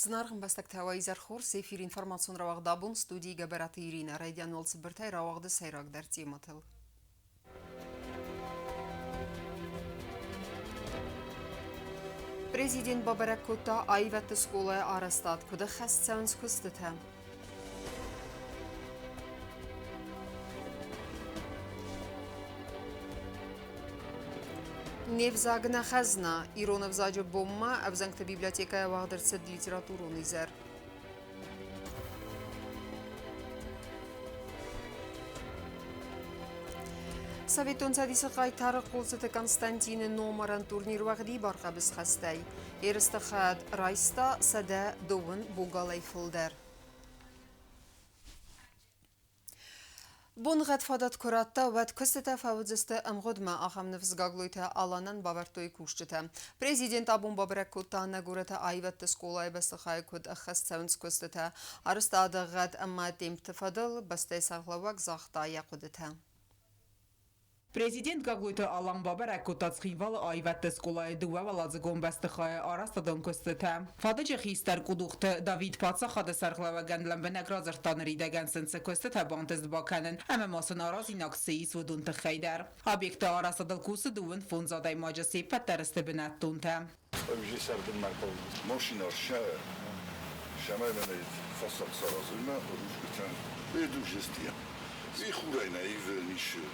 Зынаргъ ӕмбӕстӕгтӕ, уӕ изӕр хорз! Эфир информацион рауагъд абон студийы Гӕбӕраты Иринӕ. Райдиан уал цыбыртӕй рауагъды сӕйрагдӕр темӕтыл. Президент бабӕрӕг кодта аивӕдты скъолайы арӕзтад, куыд ӕххӕст цӕуынц куыстытӕ. Не взаг нӕ хӕзна. Ирон ӕвзаджы бонмӕ ӕвзӕнгты библиотекӕйы уагъд ӕрцыд литературон изӕр. Советон Цӕдисы хъайтары Хъоцыты Константины номарӕн турнир уӕгъдибар хъӕбысхӕстӕй. Ерысты хайад райста 120 богалӕй фылдӕр. Боныгъӕд фадат куы радта, уӕд куыстытӕ фӕуыдзысты ӕмгъуыдмӕ. Ахӕм ныфс Гаглойтӕ Аланӕн бавӕрдтой кусджытӕ. Президент абон бабӕрӕг кодта нӕ горӕты аивӕдты скъолайы бӕстыхайы куыд ӕххӕст цӕуынц куыстытӕ. Арӕзтады гъӕд ӕмӕ темпты фӕдыл бӕстӕйы сӕргълӕууӕг загъта йӕ хъуыдытӕ. Президент Гаглойты Алан бабӕрӕг кодта Цхинвалы аивӕдты скъолайы дыууӕуӕладзыгон бӕстыхайы арӕзтадон куыстытӕ. Фадыджы хистӕр Къудухты Давид паддзахады сӕргълӕууӕгӕн лӕмбынӕг радзырдта ныридӕгӕн сын цы куыстытӕ бантыст бакӕнын ӕмӕ ма сын аразинаг цы ис, уыдон тыххӕй дӕр. Объекты арӕзтадыл кусы 25 адӕймаджы, се ппӕт дӕр сты бынӕттонтӕ. Машина сӕмӕй фасад саразынмӕ ручкӕтӕн бедужестия. И хурӕй нӕ ивы нишы.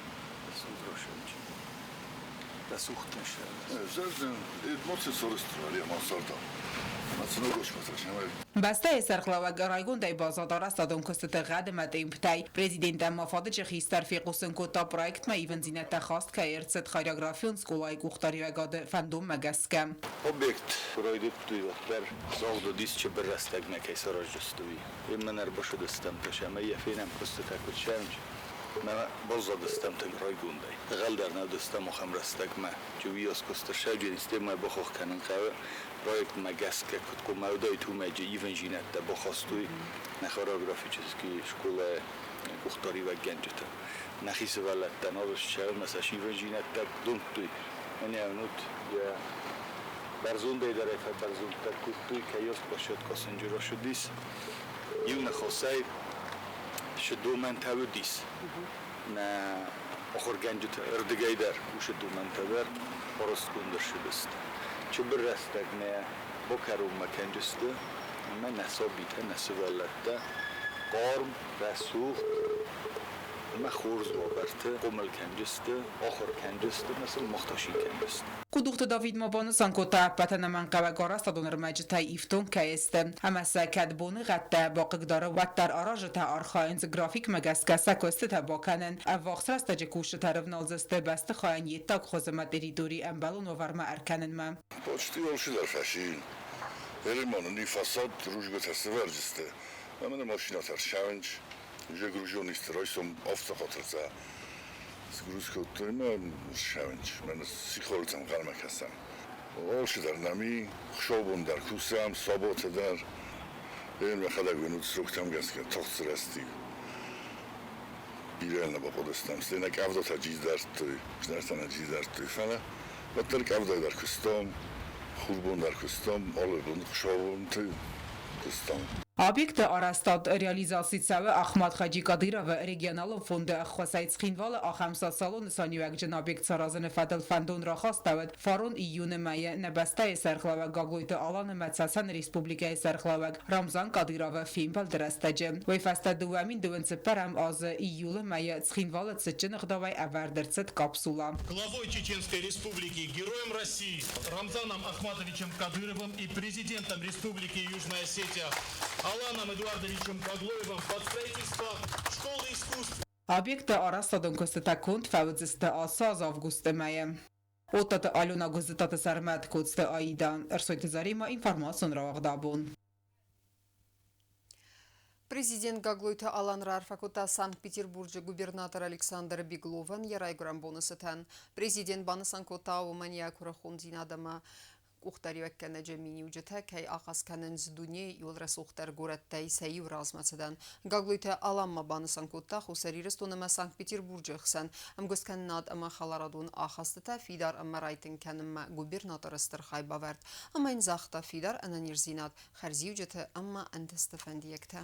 Бӕстӕйы сӕргълӕууӕг райгондӕй баззад арӕзтадон куыстыты гъӕд ӕмӕ темптӕй. Президент ӕмӕ фадыджы хистӕр фехъусын кодта, проектмӕ ивындзинӕдтӕ хаст кӕй ӕрцыд хореографион скъолайы къухдариуӕгады фӕндонмӕ гӕсгӕ. Объект райдыдтой уӕддӕр загъд уыдис чыбыр рӕстӕгмӕ кӕй сараздзысты, уый. Мӕн ӕрбасыдыстӕм ӕмӕ йӕ фенӕм куыстытӕ куыд сӕнч. Мӕ баззадыстӕм тынг райгондӕй. Дӕгъӕл дӕр нӕ уыдыстӕм ахӕм рӕстӕгмӕ. Чыуиос куысты сӕджы системӕ бахох кӕнын хъӕуы. Проектмӕ гӕсгӕ куыд хъуамӕ уыдаид, уымӕджы ивындзинӕдтӕ бахастой нӕ хореографический скъолайы къухдариуӕггӕнджытӕ. Нӕхи сывӕллӕттӕ нал ссӕуынмӕ сӕ ивындзинӕдтӕ домдтой. Мӕнӕ уынут, йӕ бӕрзондӕй дӕр ӕй фӕбӕрзонддӕр кодтой, кӕйост площадка сынджы рацыдис. Иу ныхасӕй цы домӕнтӕ уыдис нӕ ахуыргӕнджыты ӕрдыгӕй дӕр, уыцы домӕнтӕ дӕр арӕзтгонд ӕрцыдысты. Цыбыр рӕстӕг нӕ бакӕронмӕ кӕнджысты ӕмӕ нӕ сабитӕ, нӕ сывӕллӕттӕ хъарм, рӕсугъд ӕмӕ хорз уавӕрты хъомыл кӕнджысты, ахуыр кӕнджысты ӕмӕ сыл махташи кӕнджысты. Къудухты Давид ма банысан кодта, ӕппӕт ӕнӕмӕнгхъӕуӕг арӕзтадон ӕрмӕджытӕй ифтонг кӕй сты, ӕмӕ сӕ кӕд боныгъӕдтӕ бахъыгдары, уӕддӕр аразджытӕ архайынц графикмӕ гӕсгӕ сӕ куыстытӕ бакӕнын. Ӕввахс рӕстӕджы кусджытӕ рывналдзысты бӕстыхайӕн йе ддаг хуыз ӕмӕ территори ӕмбӕлон уавӕрмӕ ӕркӕнынмӕ. Почти алчидӕр фӕсийын. Эриманы фасад ружгӕтӕ сывӕрджысты, ӕмӕ нӕ машинӕтӕ рсӕуынц. Уже грузионисты райсом авцахатырца сгруз кодтой ӕмӕ ссӕуынц. Мӕнӕ сихорытӕм хъӕрмӕ кӕсӕм. Алчидӕр нӕм и, хуыцаубон дӕр кусӕм, саботы дӕр. Мӕхӕдӕг уынут сроктӕм гӕсгӕ тагъд сырӕзти. Бирӕ нӕ бахъуыдыстӕм, стӕй нӕ къӕвдатӕ джиздардтой, знӕгтӕ нӕ джиздардтой, фӕлӕ уӕддӕр къӕвда дӕр куыстам, хурбон дӕр куыстам, алы бон хуыцаубонты куыстам. Объекты арӕзтад реализаци цӕуы Ахмат Хаджи Кадыровы регионалон фонды ӕххуысӕй Цхинвалы ахӕм социалон нысаниуӕгджын объект саразыны фӕдыл фӕндон рахастӕуыд фарон июны мӕйы нӕ бӕстӕйы сӕргълӕууӕг Гаглойты Алан ӕмӕ Цӕцӕны республикӕйы сӕргълӕууӕг Рамзан Кадыровы фембӕлды рӕстӕджы. Уый фӕстӕ 2024 азы июлы мӕйы Цхинвалы цытджын ӕгъдауӕй ӕвӕрд ӕрцыд капсула. Главой Чеченской Республики, Героем России Рамзаном Ахматовичем Кадыровым и президентом Республики Южная Осетия Аланом Эдуардовичем Гаглоевым под строительство школы искусств. Объекты арӕзтадон куыстытӕ конд фӕуыдзысты ацы аз августы мӕйы. Оттаты Алена Гуыззытаты Сӕрмӕт, Коцты Аида, Ӕрсойты Заремӕ, информацион рауагъд абон. Президент Гаглойты Алан раарфӕ кодта Санкт-Петербурджы губернатор Александр Бегловӕн йӕ райгуырӕн боны цытӕн. Президент банысан кодта, уымӕн йӕ куырыхондзинад ӕмӕ Къухдариуӕггӕнӕджы миниуджытӕ кӕй ахъаз кӕнынц дунейы иууыл рӕсугъддӕр горӕттӕй сӕ иу размӕцыдӕн. Гаглойты Алан ма банысан кодта, Хуссар Ирыстон ӕмӕ Санкт-Петербурджы хсӕн ӕмгуысткӕнынад ӕмӕ хӕларадон ахастытӕ фидар ӕмӕ райтынг кӕнынмӕ губернаторы стыр хайбавӕрд ӕмӕ йын загъта фидар ӕнӕниздзинад, хӕрзиуджыты ӕмӕ ӕнтысты фӕндиӕгтӕ.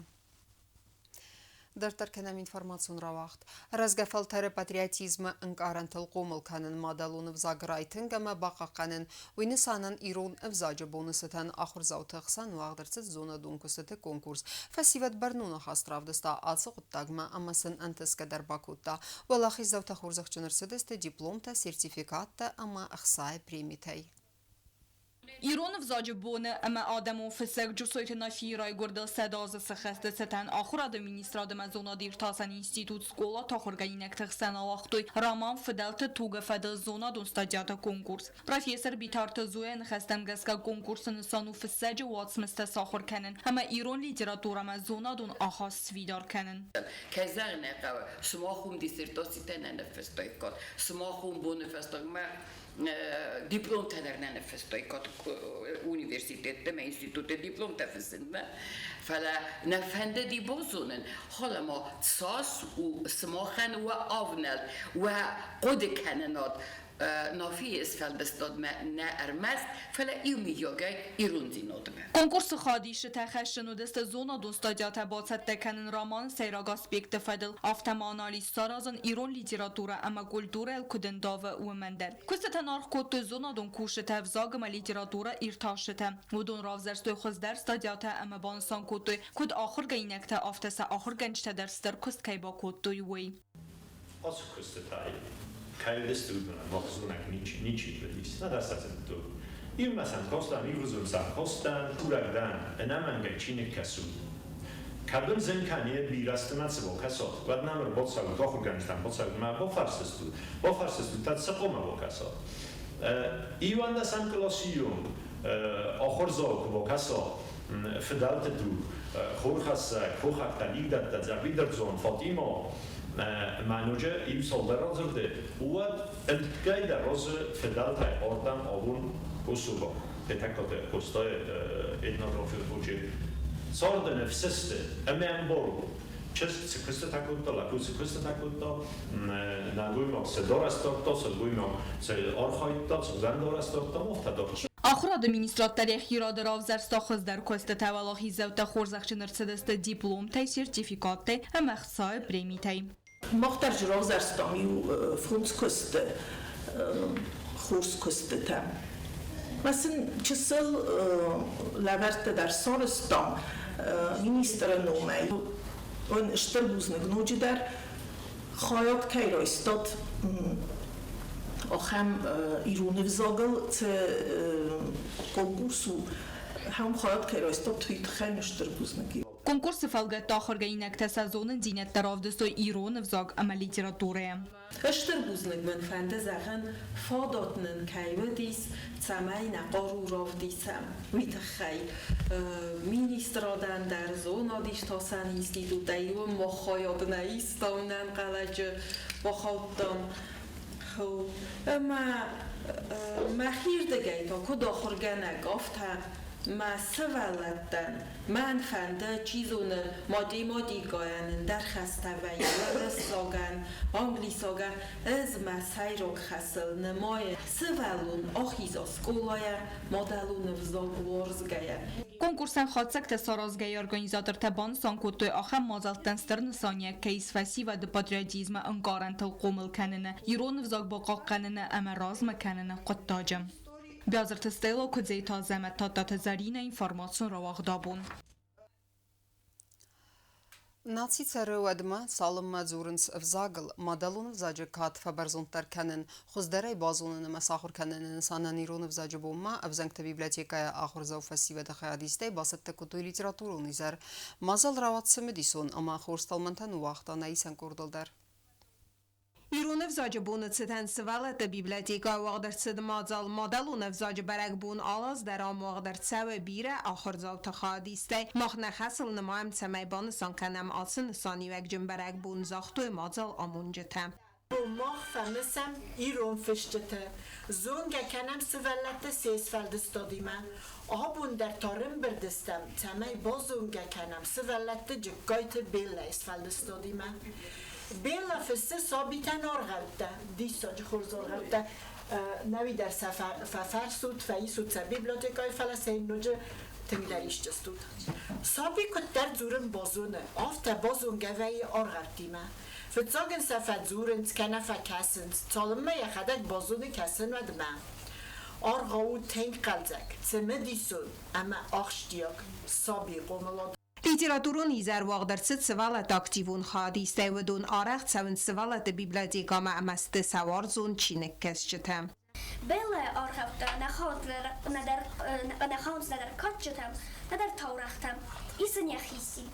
Дарддӕр кӕнӕм информацион рауагъд. Рӕзгӕ фӕлтӕры патриотизмы ӕнкъарӕнтыл хъомыл кӕнын, мадӕлон ӕвзаг райтынг ӕмӕ бахъахъхъӕнын, уый нысанӕн ирон ӕвзаджы боны цытӕн ахуырдзауты хсӕн уагъд ӕрцыд зонадон куыстыты конкурс. Фӕсивӕд бӕрнон ахаст равдыста ацы хъуыддагмӕ ӕмӕ сын ӕнтысгӕ дӕр бакодта. Уӕлахиздзаутӕ хорзӕхджын ӕрцыдысты дипломтӕ, сертификаттӕ ӕмӕ ӕхцайы премитӕй. Ирон ӕвзаджы боны ӕмӕ адӕмон фыссӕг Джусойты Нафийы райгуырдыл 100 азы сыхӕсты цытӕн Ахуырады министрад ӕмӕ зонад-иртасӕн институт скъолаты ахуыргӕнинӕгты хсӕн ауагътой роман «Фыдӕлты туг-ы фӕдыл зонадон статьяты конкурс. Профессор Битарты Зоя ныхӕстӕм гӕсгӕ конкурсы нысан у фыссӕджы уацмыстӕ сахуыр кӕнын ӕмӕ ирон литературӕмӕ зонадон ахаст сфидар кӕнын. Кӕй зӕгъын ӕй хъӕуы, сымах уым диссертацитӕ нӕ ныффыстаиккат, сымах уым боны фӕстагмӕ дипломтӕ дӕр нӕ ныффыстаиккат университетты ӕмӕ институтты дипломтӕ фыссынмӕ, фӕлӕ нӕ фӕндыди базонын, халӕ-ма цас у сымахӕн уӕ авнӕлд, уӕ хъуыдыкӕнынад Нафийы сфӕлдыстадмӕ нӕ ӕрмӕст, фӕлӕ иумийагӕй ирондзинадмӕ. Конкурсы хайадисджытӕ хӕсджын уыдысты зонадон статьятӕ бацӕттӕ кӕнын романы сӕйраг аспекты фӕдыл, афтӕ ма анализ саразын ирон литературӕ ӕмӕ культурӕйыл куыд ӕндавы, уымӕн дӕр. Куыстытӕн аргъ кодтой зонадон кусджытӕ, ӕвзаг ӕмӕ литературӕ иртасджытӕ. Уыдон равзӕрстой хуыздӕр статьятӕ ӕмӕ банысан кодтой, куыд ахуыргӕнинӕгтӕ, афтӕ сӕ ахуыргӕнджытӕ дӕр стыр куыст кӕй бакодтой, уый. Ацы куыстытӕй кӕй уыдысты, уыдонӕн бахъуызонӕг ничи уыдис, нӕдӕр сӕ зыдтой. Иумӕ сӕм кодтам, иугъуызон сӕм кодтам, курӕг дӕн, ӕнӕмӕнгӕй чиныг кӕсут. Кӕд уын зын кӕны бирӕ стымӕ цы бакӕсат, уӕд нӕм ӕрбацӕут, ахуыргӕнджытӕм бацӕут ӕмӕ бафӕрсдзыстут, бафӕрсдзыстут та цы хъуамӕ бакӕсат. Иуӕндӕсӕм къласы онг ахуырдзау куы бакӕса фыдӕлты дуг, хорхӕссӕг, хохӕгтӕ, лигъдӕттӕ, дзӕбидырдзон, Фатима ӕмӕ ноджы иу цалдӕр радзырды, уӕд ӕмткӕй дӕр разы фыдӕлтӕй ардӕм абон Косово, Хетӕгкаты Къостайы этнографион очерк царды ныфс сты ӕмӕ ӕмбарут, чызг цы куыстытӕ кодта, лӕппу цы куыстытӕ кодта, нӕлгоймаг цы дарӕс дардта, сылгоймаг цы архайдта, цы хуызӕн дарӕс дардта, афтӕ дӕр. Ахуырады министрад дӕр йӕхи рады равзӕрста хуыздӕр куыстытӕ, уӕлахиздзаутӕ хорзӕхджын ӕрцыдысты дипломтӕй, сертификаттӕй ӕмӕ ӕхцайы премитӕй. Мах дӕр равзӕрстам иу фондз куысты, хорз куыстытӕ. Мӕ сын чысыл лӕвӕрттӕ дӕр сарӕзтам министры номӕй. Уын стыр бузныг ноджыдӕр хайад кӕй райстат ахӕм ирон ӕвзагыл цы конкурс у, ахӕм хайад кӕй райстат, уый тыххӕй стыр бузныг. Конкурсы фӕлгӕтты ахуыргӕнинӕгтӕ сӕ зонындзинӕдтӕ равдыстой ирон ӕвзаг ӕмӕ литературӕйӕ. Стыр бузныг мын фӕнды зӕгъын, фадат нын кӕй уыдис, цӕмӕй нӕ хъару равдисӕм, уый тыххӕй. Министрадӕн дӕр зонад-иртасӕн институтӕй уым мах хайад нӕ истам, нӕнхъӕлӕджы бахаудтам. Ӕмӕ мӕхирдыгӕй та куыд ахуыргӕнӕг, афтӕ мӕ сывӕллӕттӕн мӕн фӕнды, чи зоны, математикӕйӕн ӕндӕр хӕстӕ вӕййы, уырыссагӕн, англисагӕн. Ӕз мӕ сӕйраг хӕсыл нымайын сывӕллон ахиза скъолайӕ, мадӕлон ӕвзаг уарзгӕйӕ. Конкурсӕн хатдзӕгтӕ саразгӕйӕ организатортӕ банысан кодтой, ахӕм мадзӕлттӕн стыр нысаниуӕг кӕй ис фӕсивӕды патриотизмы ӕнкъарӕнтыл хъомыл кӕныны, ирон ӕвзаг бахъахъхъӕныны ӕмӕ размӕ кӕныны хъуыддаджы. Биазырты Стелла, Куыдзейты Азӕмӕт, Тадтаты Зӕринӕ, информацион рауагъд абон. Наци цӕры уӕдмӕ, цалынмӕ дзурынц ӕвзагыл, мадӕлон ӕвзаджы кад фӕбӕрзонддӕр кӕнын, хуыздӕрӕй базонын ӕмӕ сахуыр кӕныны нысанӕн ирон ӕвзаджы бонмӕ ӕвзӕнгты библиотекӕйы ахуырдзау фӕсивӕды хайадистӕй бацӕттӕ кодтой литературон изӕр. Мадзал рауад цымыдисон ӕмӕ хорз тӕлмӕнтӕ ныууагъта нӕ исӕн къордыл дӕр. Ирон ӕвзаджы боны цытӕн сывӕллӕтты библиотекӕ уагъд ӕрцыд мадзал Мадӕлон ӕвзаджы бӕрӕгбон алы аз дӕр ам уагъд ӕрцӕуы бирӕ ахуырдзауты хайадистӕй. Мах нӕ хӕсыл нымайӕм, цӕмӕй банысан кӕнӕм ацы нысаниуӕгджын бӕрӕгбон, загътой мадзал амонджытӕ. Мах фӕмысӕм ирон фысджыты, зонгӕ кӕнӕм сывӕллӕтты се сфӕлдыстадимӕ. Абон дӕр та рымбырд стӕм, цӕмӕй базонгӕ кӕнӕм сывӕллӕтты Джыккайты Беллӕйы сфӕлдыстадимӕ. Беллӕ фыссы сабитӕн аргъӕуттӕ, диссаджы хорз аргъӕуттӕ. Нӕуи дӕр сӕ фӕфӕрсут, фӕисут сӕ библиотекӕйы, фӕлӕ сӕ ноджы тынгдӕр исдзыстут. Саби куыддӕр дзурын базоны, афтӕ базонгӕ вӕййы аргъӕуттимӕ. Фыццаг ын сӕ фӕдзурынц кӕнӕ фӕкӕсынц, цалынмӕ йӕхӕдӕг базоны кӕсын, уӕдмӕ. Аргъау у тынг хъӕлдзӕг, цымыдисон ӕмӕ ахсджиаг сабийы хъомылад. Литературон изӕр уагъд ӕрцыд сывӕллӕтты активон хайадистӕй, уыдон арӕх цӕуынц сывӕллӕтты библиотекӕмӕ ӕмӕ сты сӕ уарзон чиныгкӕсджытӕ. Беллӕ аргъӕуттӕ нӕ хауынц нӕдӕр кадджытӕм, нӕдӕр таурӕгътӕм. Ис ын йӕхи цин.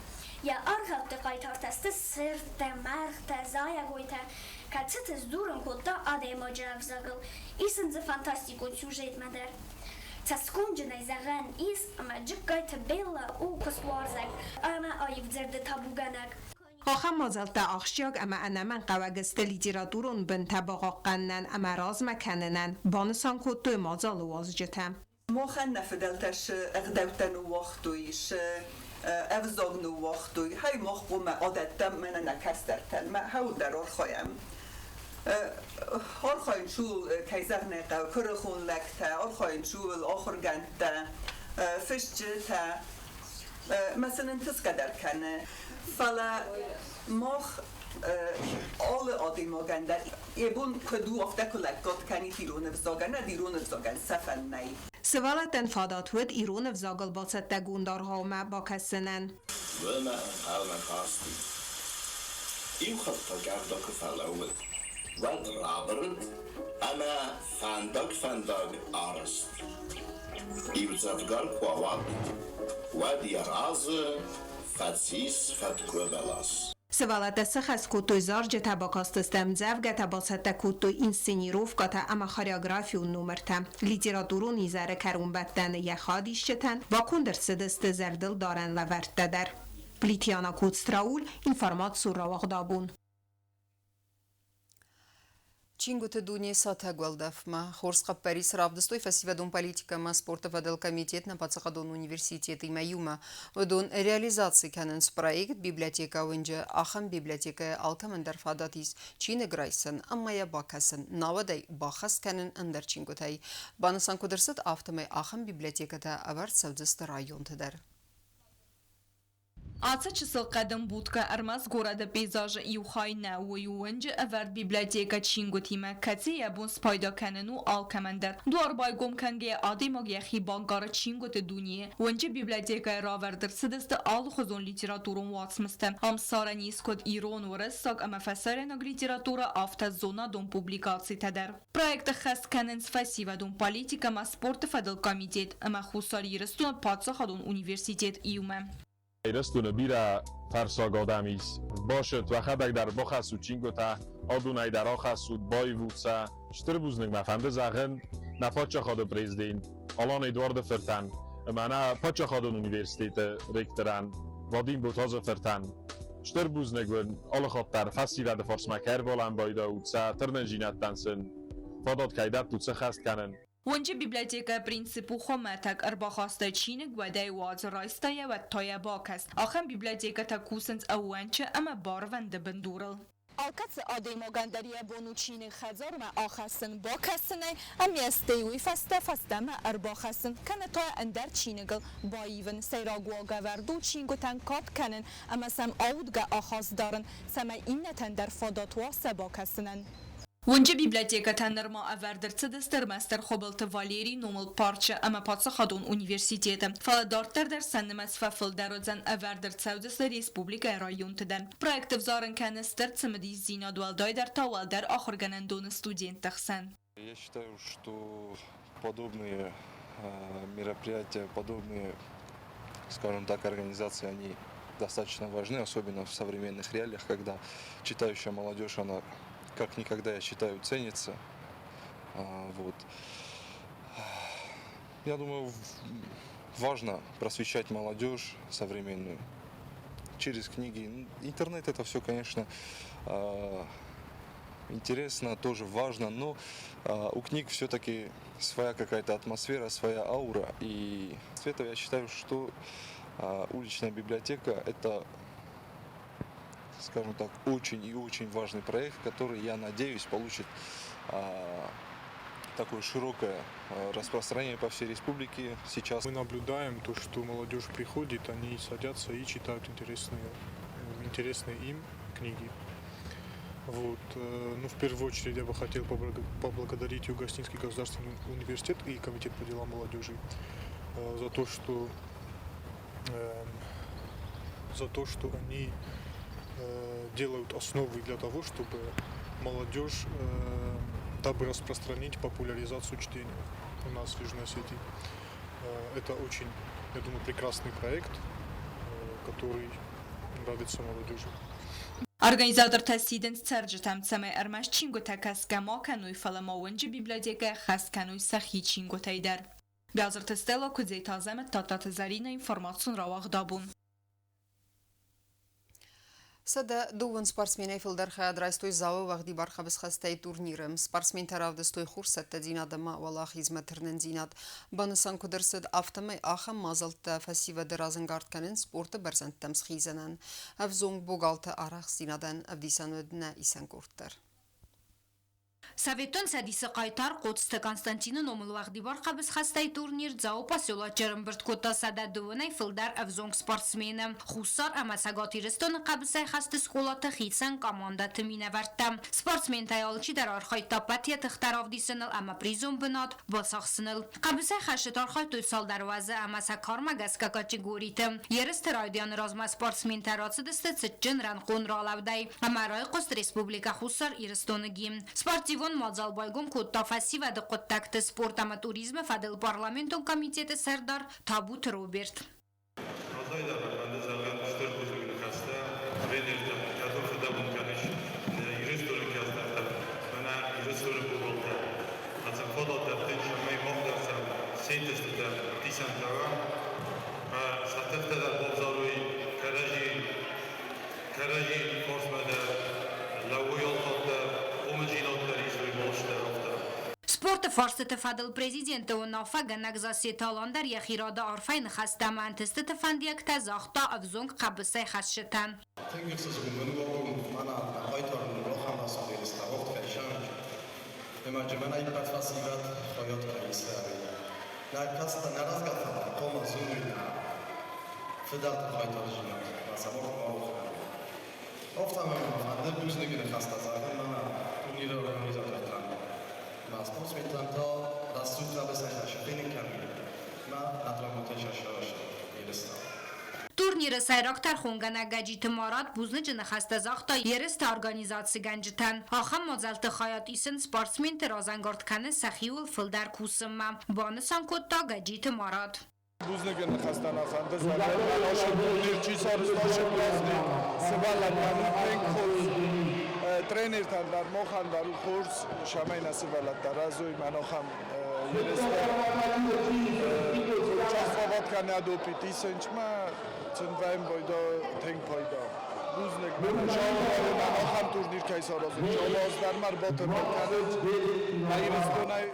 Йӕ аргъӕутты хъайтартӕ сты сырдтӕ, мӕргътӕ, зайӕгойтӕ, кӕцыты сдзурын кодта адӕймаджы ӕвзагыл. Ис ын дзы фантастикон сюжетмӕ дӕр. Цӕсгомджынӕй зӕгъӕн ис, ӕмӕ Джыккайты Беллӕ у куыстуарзаг ӕмӕ аивдзырды табугӕнӕг. Ахӕм мадзӕлттӕ ахсджиаг ӕмӕ ӕнӕмӕнгхъӕуӕг сты литературон бынтӕ бахъахъхъӕнынӕн ӕмӕ размӕ кӕнынӕн, банысан кодтой мадзалы уазджытӕ. Махӕн нӕ фыдӕлтӕ цы ӕгъдӕуттӕ ныууагътой, цы ӕвзаг ныууагътой, хай мах хъуамӕ адӕттӕм мӕнӕ нӕ кӕстӕртӕн, мӕ хӕуылдӕр архайӕм. Архайынц ууыл, кӕй зӕгъын ӕй хъӕуы, куырыхон лӕгтӕ, архайынц ууыл ахуыргӕндтӕ, фысджытӕ. Мӕ сын ӕнтысгӕ дӕр кӕны. Фӕлӕ мах алы адӕймагӕн дӕр йӕ бон куыд у, афтӕ куы лӕггад кӕнид ирон ӕвзагӕн, нӕ ирон ӕвзагӕн сӕфӕн нӕй. Сывӕллӕттӕн фадат уыд ирон ӕвзагыл бацӕттӕгонд аргъаумӕ бакӕсынӕн. Уымӕ ӕнхъӕлмӕ касти. Иу хатт та къӕвда куы фӕлӕууыд, уӕд рабырыд ӕмӕ фӕндаг-фӕндаг арызт. Иудзӕвгар куы ауад, уӕд йӕ разы фӕцис фӕткъуы бӕлас. Сывӕллӕттӕ сыхӕс кодтой зарджытӕ, бакастысты ӕмдзӕвгӕтӕ, бацӕттӕ кодтой инсценировкӕтӕ ӕмӕ хореографион номыртӕ. Литературон изӕры кӕронбӕттӕны йӕ хадисджытӕн баконд ӕрцыдысты зӕрдылдарӕн лӕвӕрттӕ дӕр. Плитьяна Коцтрауль, информацион рауагъдабон. Чингуыты дуне сатӕг уӕлдӕфмӕ. Хорз хъӕппӕрис равдыстой фӕсивӕдон политикӕ ӕмӕ спорты фӕдыл комитет нӕ паддзахадон университетимӕ иумӕ. Уыдон реализаци кӕнынц проект библиотекӕ уынджы. Ахӕм библиотекӕйы алкӕмӕн дӕр фадат ис чиныг райсын ӕмӕ йӕ бакӕсын, науӕд ӕй баххӕст кӕнын ӕндӕр чингуытӕй. Банысан куыд ӕрцыд, афтӕмӕй ахӕм библиотекӕтӕ ӕвӕрд цӕудзысты районты дӕр. Ацы чысыл хъӕдын будкӕ ӕрмӕст горӕты пейзажы иу хай нӕ, уый у уынджы ӕвӕрд библиотекӕ чингуытимӕ, кӕцы йӕ бон спайда кӕнын у алкӕмӕн дӕр. Дуар байгом кӕнгӕйӕ адӕймаг йӕхи банкъары чингуыты дунейы. Уынджы библиотекӕйы равӕрд ӕрцыдысты алыхуызон литературон уацмыстӕ. Ам ссарӕн ис куыд ирон, уырыссаг ӕмӕ фӕсарӕйнаг литературӕ, афтӕ зонадон публикацитӕ дӕр. Проект ӕххӕст кӕнынц фӕсивӕдон политикӕ ӕмӕ спорты фӕдыл комитет ӕмӕ Хуссар Ирыстоны паддзахадон университет иумӕ. Ирыстоны бирӕ фӕрсаг адӕм ис. Басыт, уӕхӕдӕг дӕр бахӕссут чингуытӕ, адонӕй дӕр ахӕссут, баивут сӕ. Стыр бузныг мӕ фӕнды зӕгъын нӕ паддзахады президент Алан Эдуарды фыртӕн ӕмӕ нӕ паддзахадон университеты ректорӕн Вадим Ботазы фыртӕн. Стыр бузныг уын алыхатт дӕр фӕсивӕды фарсмӕ кӕй ӕрбалӕмбайдӕут, сӕ тырнындзинӕдтӕн сын фадат кӕй дӕттут сӕххӕст кӕнын. Уынджы библиотекӕйы принцип у хуымӕтӕг, ӕрбахаста чиныг, уӕд ӕй уадз, райста йӕ, уӕд та йӕ бакӕс. Ахӕм библиотекӕтӕ кусынц ӕууӕнчы ӕмӕ барвӕнды бындурыл. Алкӕцы адӕймагӕн дӕр йӕ бон у чиныг хӕдзармӕ ахӕссын, бакӕсынӕй ӕмӕ стӕй уый фӕстӕ фӕстӕмӕ ӕрбахӕссын, кӕнӕ та ӕндӕр чиныгыл баивын. Сӕйраг уагӕвӕрд у чингуытӕн кад кӕнын ӕмӕ сӕм аудгӕ ахаст дарын, цӕмӕй иннӕтӕн дӕр фадат уа сӕ бакӕсынӕн. Уынджы библиотекӕтӕ нырма ӕвӕрд ӕрцыдысты ӕрмӕстдӕр Хуыбылты Валерийы номыл парчы ӕмӕ паддзахадон университеты, фӕлӕ дарддӕр дӕр сӕ нымӕц фӕфылдӕр уыдзӕн, ӕвӕрд ӕрцӕудзысты республикӕйы районты дӕр. Проект ӕвзарын кӕны стыр цымыдисдзинад, уӕлдайдӕр та уӕлдӕр ахуыргӕнӕндоны студентты хсӕн. Я считаю, что подобные мероприятия, подобные, скажем так, организации, они достаточно важны, особенно в современных реалиях, когда читающая молодежь, она как никогда, я считаю, ценится. Вот. Я думаю, важно просвещать молодежь современную через книги. Интернет это все, конечно, интересно, тоже важно, но у книг все-таки своя какая-то атмосфера, своя аура. И с этого я считаю, что уличная библиотека – это, скажем так, очень и очень важный проект, который, я надеюсь, получит такое широкое распространение по всей республике сейчас. Мы наблюдаем то, что молодежь приходит, они садятся и читают интересные им книги. Вот. Ну, в первую очередь я бы хотел поблагодарить Юго-Осетинский государственный университет и Комитет по делам молодежи за то, что они делают основы для того, чтобы молодежь, дабы распространить популяризацию чтения у нас в Южной Осетии. Это очень, я думаю, прекрасный проект, который нравится молодежи. Организатортӕ сидынц цӕрджытӕм, цӕмӕй ӕрмӕст чингуытӕ кӕсгӕ ма кӕной, фӕлӕ ма уынджы библиотекӕ ӕххӕст кӕной сӕхи чингуытӕй дӕр. Биазырты Стелла, Куыдзеты Азӕмӕт, Тадтаты Зӕринӕ, информацион рауагъд «Абон». 120 спортсменӕй фылдӕр хайад райстой Дзауы уӕгъдибар хъӕбысхӕстӕй турниры. Спортсментӕ равдыстой хорз цӕттӕдзинад ӕмӕ уӕлахизмӕ тырнындзинад. Банысан куыд ӕрцыд, афтӕмӕй ахӕм мадзӕлттӕ фӕсивӕды разӕнгард кӕнынц спорты бӕрзӕндтӕм схизынӕн. Ӕвзонг богалты арӕхстдзинадӕн ӕвдисӕн уыд нӕ исӕн къорд дӕр. Советон Цӕдисы хъайтар Коцты Константины номыл уӕгъдибар хъӕбысхӕстӕй турнир Дзауы поселочы ӕрӕмбырд кодта 120-ӕй фылдӕр ӕвзонг спортсмены. Хуссар ӕмӕ Цӕгат Ирыстоны хъӕбысӕйхӕсты скъолаты хицӕн командӕты минӕвӕрттӕ. Спортсментӕй алчидӕр архайдта ӕппӕт йӕ тыхтӕ равдисыныл ӕмӕ призон бынат бацахсыныл. Хъӕбысӕйхӕсты архайдтой цалдӕр уӕзы ӕмӕ сӕ кармӕ гӕсгӕ категориты. Ерысты райдианы размӕ спортсментӕ рацыдысты цытджын рӕнхъон ралӕудӕй ӕмӕ райхъуыст Республикӕ Хуссар Ирыстоны гимн. Спортивон мадзал байгом кодта фӕсивӕды хъуыддӕгты, спорт ӕмӕ туризмы фӕдыл парламентон комитеты сӕрдар Табуты Роберт. Разӕй дӕр мӕ фӕнды зӕгъын стыр бузныг ныхӕстӕ тренертӕн, кӕдон фыдӕбон кӕныс Ирыстоны кӕстӕртӕн, мӕнӕ Ирыстоны богалтӕ. Ӕцӕг фадат дӕттын, цӕмӕй мах дӕр сӕ се нтыстытӕ ӕвдисӕнтӕ уӕм, сӕ тыхтӕ дӕр бавзарой, кӕрӕдзи фарсмӕ дӕр лӕууой алхатт дӕр, хъомылдзинад дӕр исой балцытӕ, афтӕ. Спорты фарстыты фӕдыл президенты уынаффӕгӕнӕг Зассеты Алан дӕр йӕхи рады арфӕйы ныхӕстӕ ӕмӕ ӕнтыстыты фӕндиӕгтӕ загъта ӕвзонг хъӕбысӕйхӕцджытӕн. Тынг ӕхсызгон мын у абон мӕнӕ нӕ хъайтары ном рахӕмбӕсыд ерыстӕ уагъд кӕй сӕнг ӕмӕ мӕнӕ ӕппӕт фӕсивӕд хайад кӕй исы ӕви. Нӕ кӕстӕ нӕ рӕзгӕ фӕлтӕр хъуамӕ зоной нӕ фыдӕлты хъайтардзинад ӕмӕ сӕ ма рох кӕной. Афтӕ мӕ фӕнды бузныджы ныхӕстӕ зӕгъын мӕнӕ турниры организатортӕн. Мӕ спортсментӕн та рӕсугъд хъӕбысӕйхӕсты фенын кӕной мӕ нӕ травматӕй сӕ сарӕзтой ерыстӕ. Турниры сӕйраг тӕрхонгӕнӕг Гӕджиты Марат бузныджы ныхӕстӕ загъта ерысты организацигӕнджытӕн. Ахӕм мадзӕлтты хайад исын спортсменты разӕнгард кӕны сӕхиуыл фылдӕр кусынмӕ, банысан кодта Гӕджиты Марат. Бузныг ныхӕстӕ нӕ фӕнды зӕгъын, ацы турнир чи сарӕзта, праздник сывӕллӕттӕн у тынг хорз, тренертӕн дӕр, махӕн дӕр у хорз, цӕмӕй нӕ сывӕллӕттӕ рӕзой мӕнӕ ахӕм ерысты. Часоват кӕнӕд опыт исынч мӕ сын вӕййы пайда, тынг пайда. Бузныг, мӕнӕ ахӕм турнир кӕй саразынц, алы аз дӕр ма ӕрбатымбыл кӕнынц нӕ Ирыстонӕй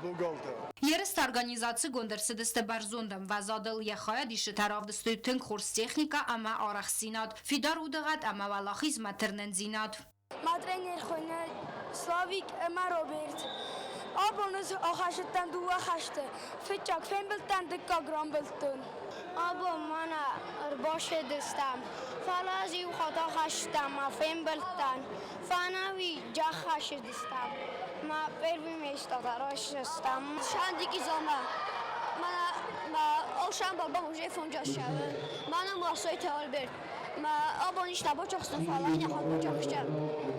богалтӕ. Ерысты организацигонд ӕрцыдысты бӕрзонд ӕмвӕзадыл. Йӕ хайадисджытӕ равдыстой тынг хорз техникӕ ӕмӕ арӕхстдзинад, фидар удыгъӕд ӕмӕ уӕлахизмӕ тырнындзинад. Мӕ тренер хуыйны Славик ӕмӕ Роберт. Абон ӕз ахӕсыдтӕн дыууӕ хӕсты. Фыццаг фембылдтӕн, дыккаг рамбылдтон. Абон мӕнӕ ӕрбасыдыстӕм, фӕлӕ ӕз иу хатт ахӕсдтӕн мӕ фембылдтӕн. Фӕнӕуи джаххӕсыдыстӕм. Мӕ первый место та райсдзыстӕм. Шандики зома. Мӕ ошамбал уже фонджасшавы. Мӕ ном Ласойты Альберт. Мӕ абон ис нӕ бачахстон, фӕлӕ иннӕ хатт бачахстӕн.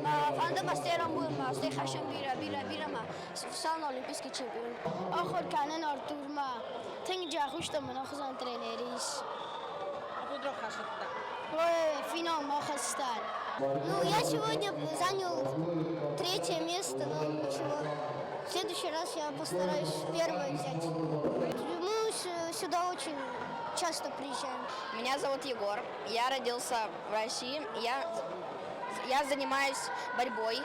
Мӕ фӕнды мӕ стӕй рамбулын, мӕ стӕй хӕссӕм бирӕ, бирӕ, бирӕ мӕ сан олимпийский чемпион. Ахуыр кӕнын Артурмӕ. Тынг джахуыстон мын охызон тренер ис. Финалмӕ ахызтӕн. Ну, я сегодня занял третье место, но ничего. В следующий раз я постараюсь первое взять. Мы сюда очень часто приезжаем. Меня зовут Егор. Я родился в России. Я Я занимаюсь борьбой.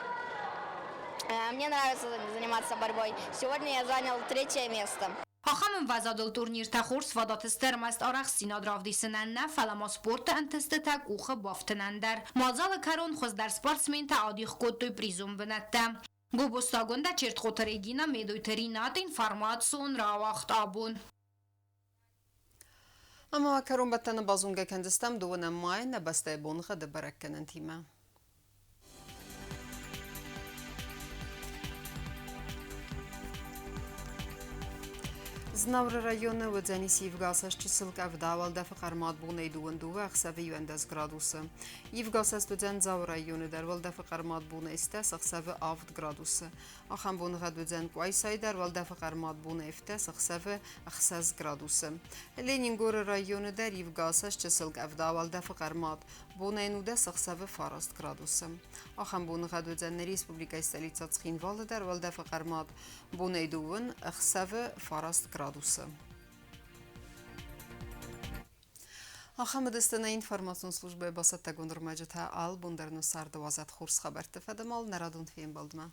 Мне нравится заниматься борьбой. Сегодня я занял третье место. Ахӕм ӕмвӕзадыл турниртӕ хорз фадат сты ӕрмӕст арӕхстдзинад равдисынӕн нӕ, фӕлӕ ма спорты ӕнтыстытӕ къухы бафтынӕн дӕр. Мадзалы кӕрон хуыздӕр спортсментӕ адих кодтой призон бынӕттӕ. Гобозты Агуындӕ, Чертхъоты Регина, Медойты Ринат, информацион рауагъд абон. Ӕмӕ кӕронбӕттӕны базонгӕ кӕндзыстӕм дыууынӕм майы нӕ бӕстӕйы боныгъӕды бӕрӕггӕнӕнтимӕ. Знауыры районы уыдзӕнис ивгӕсӕст чысыл къӕвда, уӕлдӕфы хъӕрмад бонӕй дыууын дыууӕ, ӕхсӕвы 11 градусы. Ивгӕсӕст уыдзӕн Дзауы районы дӕр, уӕлдӕфы хъӕрмад бонӕй стӕс, ӕхсӕвы 7 градусы. Ахӕм боныгъӕд уыдзӕн Къуайсайы дӕр, уӕлдӕфы хъӕрмад бонӕй ӕфтӕс, ӕхсӕвы 6 градусы. Ленингоры районы дӕр ивгӕсӕст чысыл къӕвда, уӕлдӕфы хъӕрмад бонӕй 19, ӕхсӕвы 9 градусы. Ахӕм боныгъӕд уыдзӕн нӕ республикӕйы столицӕ Цхинвалы дӕр, уӕлдӕфы хъӕрмад бонӕй дыууын, ӕхсӕвы 9 градусы. Ахӕм уыдысты нӕ информацион службӕйы бацӕттӕгонд ӕрмӕджытӕ алы бон дӕр нӕ царды уадзӕд хорз хабӕртты фӕдыл нӕ радон фембӕлдмӕ.